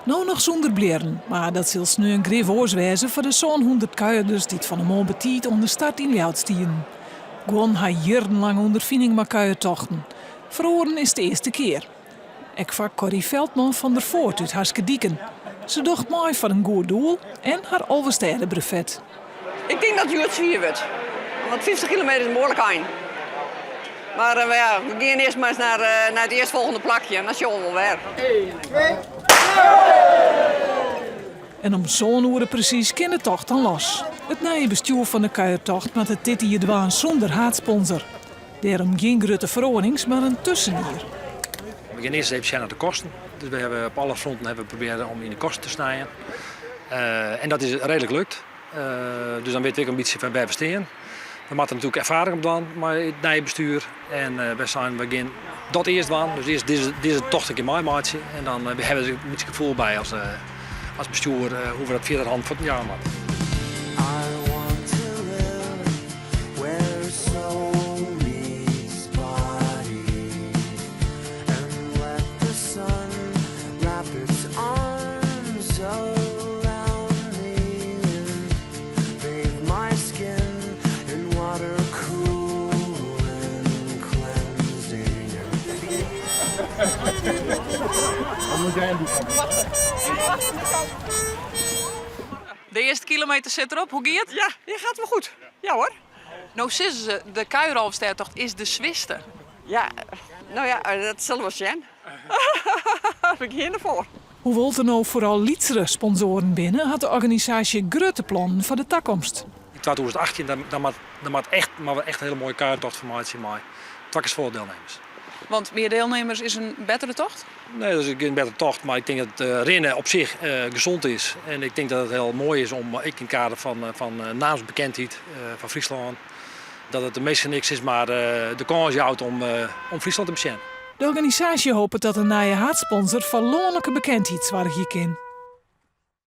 No noch sûnder blierren, mar dat sil sneon grif oars wêze foar de sânhûndert kuierders dy't fan 'e moarn betiid oan de start yn Ljouwert stienen. Guon ha jierrenlang ûnderfining mei kuiertochten. Foar oaren is it de earste kear. Ek foar Corrie Veldman van der Voort út Haskerdiken. Se docht mei foar in goed doel en har Alvestêdebrevet. Ik tink dat it hjoed swier wurdt, want 50 kilometer is in behoarlik ein. Mar eh, ja, we gean earst mar ris nei, eh, nei it earstfolgjende plakje en dan sjogge we wol wer. En om sân oere presys kin de tocht dan los. It nije bestjoer fan de kuiertocht moat it dit jier dwaan sûnder haadsponsor. Dêrom gjin grutte feroarings, mar in tuskenjier. We gean earst even sjen nei de kosten. Dus we hawwe op alle fronten hawwe we probearre om yn de kosten te snijen. Uh, en dat is reedlik lukt. Uh, dus dan witte we ek in bytsje fan wêr we stean. We moatte natuerlik erfaring opdwaan mei it nije bestuur. En uh, wy seinen we gean dat earst dwaan. Dus earst dizze, dizze tocht in kear meimeitsje. En dan uh, we hawwe der in bytsje gefoel by as, as bestjoer hoe't we dat fierder hân fuotten jaan moatte. De earste kilometer sit derop. Hoe giet it? Ja, die gaat wel goed. Ja hoor. No sizze se, de kuieralvestêdetocht is de swierste. Ja, no ja, dat sille we sjen. We gean derfoar. Hoewol't der no foaral lytsere sponsoaren binne, hat de organisaasje grutte plannen foar de takomst. Yn 2018 dan, dan moat, dan moat echt, moatte we echt in hiele moaie kuiertocht fan meitsje mei twa kear safolle deelnemers. Want mear deelnemers is in bettere tocht? Nee, dat is gjin bettere tocht, mar ik tink dat uh, rinnen op sich uh, gezond is. En ik tink dat it hiel moai is om ek yn it kader fan, fan naamsbekendheid fan Fryslân, dat it de minsken ek sis mar de kâns jout om, om Fryslân te besjen. De organisaasje hopet dat in nije haadsponsor foar lânlike bekendheid soargje kin.